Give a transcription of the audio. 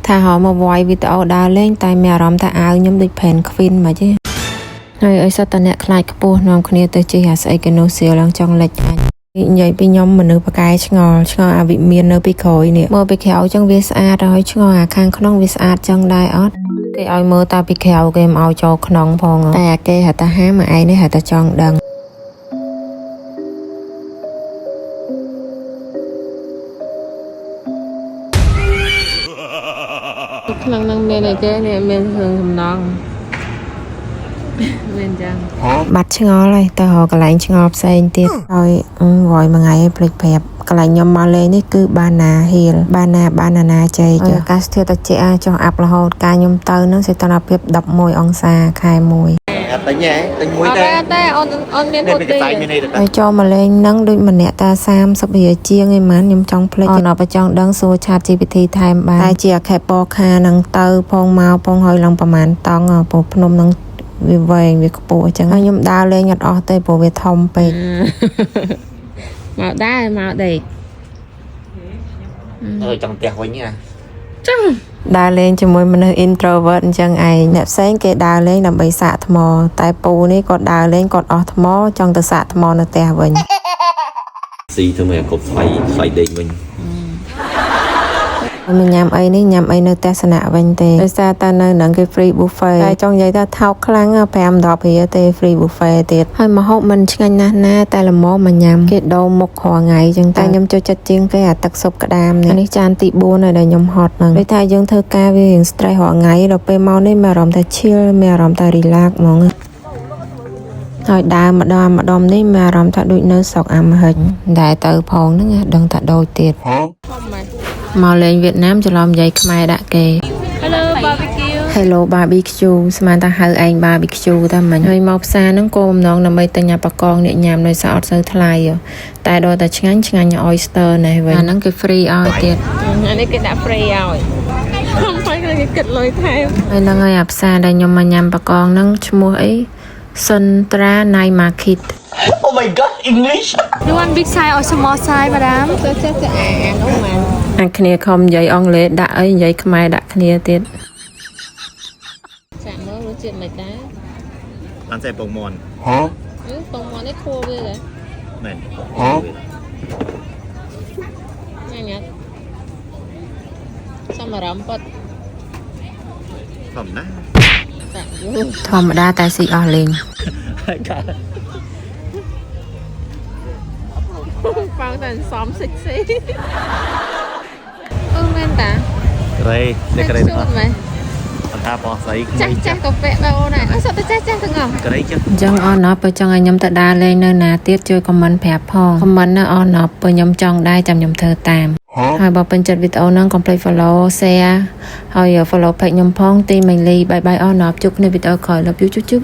ថាហៅមកវាយវីដេអូដើរលេងតែមានអារម្មណ៍ថាអាវខ្ញុំដូច penguin មកទេហើយឲ្យសត្វតអ្នកខ្លាចខ្ពស់នាំគ្នាទៅជិះអាស្អីកនូសៀលឡើងចង់លិចអញនិយាយពីខ្ញុំមនុស្សបកែឆ្ងល់ឆ្ងល់អាវិមាននៅពីក្រោយនេះមើលពីក្រៅចឹងវាស្អាតហើយឆ្ងល់អាខាងក្នុងវាស្អាតចឹងដែរអត់គេឲ្យមើលតាពីក្រៅគេមិនឲ្យចូលក្នុងផងតែអាគេហៅតាហាមកឯងនេះហៅតាចង់ដឹង ក្នុងនឹងមានអីគេនេះមានគ្រឿងសំណង់មានចឹង បាត់ឆ្ងល់ហើយទៅរកកន្លែងឆ្ងល់ផ្សេងទៀតហើយវយមួយថ្ងៃឲ្យភ្លេចប្រាប់កន្លែងខ្ញុំមកលេងនេះគឺបាណាហៀលបាណាបាណាណាជ័យចុះអាកាសធាតុត្រជាក់ចុះអាប់រហូតកាលខ្ញុំទៅនឹងសីតុណ្ហភាព11អង្សាខែ1 អត់ទិញទេទិញមួយ អត់ ទេ ទេអត់ទេអូនអូនមាន នេះ ហូទី មានកសែងមានអីទៅ ហើយចូលមកលេងនឹងដូចម្នាក់តា30រៀលជាងឯម៉ានខ្ញុំចង់ភ្លេចអូនអត់បើចង់ដឹងសួរឆាត GPT ថែមបានតែជាអខេបខានឹងទៅផងមកផងហើយឡើងប្រហែលតង់ព្រោះភ្នំនឹងវាវែងវាខ្ពស់អញ្ចឹងហើយខ្ញុំដើរលេងអត់អស់ទេព្រោះវាធំពេក មកដែរមកដេក អើចង់ផ្ទះវិញណា ចឹង ដើរលេងជាមួយមនុស្ស introvert អញ្ចឹងឯងអ្នកផ្សេងគេដើរលេងដើម្បីសាកថ្មតែពូនេះគាត់ដើរលេងគាត់អស់ថ្មចង់ទៅសាកថ្មនៅផ្ទះវិញ ស៊ីធ្វើម៉េចឲ្យគ្រប់ថ្លៃថ្លៃដេកវិញ ហើយមកញ៉ាំអីនេះញ៉ាំអីនៅទស្សនៈវិញទេដោយសារតែនៅនឹងគេ free buffet តែចង់និយាយថាថោកខ្លាំង5 10រៀលទេ free buffet ទៀតហើយម្ហូបមិនឆ្ងាញ់ណាស់ណាតែល្មមមកញ៉ាំគេដូរមុខរាល់ថ្ងៃអញ្ចឹងតែខ្ញុំចូលចិត្តជាងគេអាទឹកស៊ុបក្តាមនេះនេះចានទី4ហើយដែលខ្ញុំហត់ហ្នឹងដូចថាយើងធ្វើការវារៀង stress រាល់ថ្ងៃដល់ពេលមកនេះមានអារម្មណ៍ថា chill មានអារម្មណ៍ថា relax ហ្មង ហើយដើរម្ដងម្ដុំនេះមានអារម្មណ៍ថាដូចនៅស្រុកអាមេរិកដែលទៅផងហ្នឹងណាដឹងថាដូចទៀត ធំហ្មង មកលេងវៀតណាមច្រឡំនិយាយខ្មែរដាក់គេ Hello barbecue. Hello barbecue ស្មានថាហៅឯង barbecue តែមិញហើយមកផ្សារហ្នឹងគោលបំណងដើម្បីទិញអាប៉កងនេះញ៉ាំដោយសារអត់សូវថ្លៃហ៎តែដល់តែឆ្ងាញ់ឆ្ងាញ់ oyster នេះវិញអាហ្នឹងគេ free ឲ្យទៀត អានេះគេដាក់ free ឲ្យខ្ញុំphải គេគិតលុយថែម ហើយហ្នឹងហើយអាផ្សារដែលខ្ញុំមកញ៉ាំប៉កងហ្នឹងឈ្មោះអី Suntra Night Market. Oh my god, English. You want big size or small size, madam? ទៅចេះតែអានអូម៉ាន អាគ្នាខំនិយាយអង់គ្លេសដាក់អីនិយាយខ្មែរដាក់គ្នាទៀត ចាក់មើលរសជាតិមិនដែរ បានតែពងមន់ អឺពងមាន់នេះខួរវាដែរ មែន ញ៉ាំញ៉ាំសំអារម្មណ៍ប៉ត ធម្មតា ចាក់យូ ធម្មតាតែស៊ីអស់លេង កា ប៉ៅតែសំសិចស៊ីអឺមែនតា ក្រេនេះក្រេ ជូតមែន អត់ថាបងស្អី ចាស់ចាស់ក៏ពាក់ដែរអូនដែរអឺសត្វតែចាស់ចាស់ទាំងអស់ ក្រេចឹង អញ្ចឹងអនប់បើចង់ឲ្យខ្ញុំទៅដើរលេងនៅណាទៀតជួយ comment ប្រាប់ផង comment នៅអនប់បើខ្ញុំចង់ដែរចាំខ្ញុំធ្វើតាមហើយបើពេញចិត្តវីដេអូហ្នឹងកុំភ្លេច follow share ហើយ follow page ខ្ញុំផងទីមេងលីbye bye អនប់ជួបគ្នាវីដេអូក្រោយ love you ជុបជុប។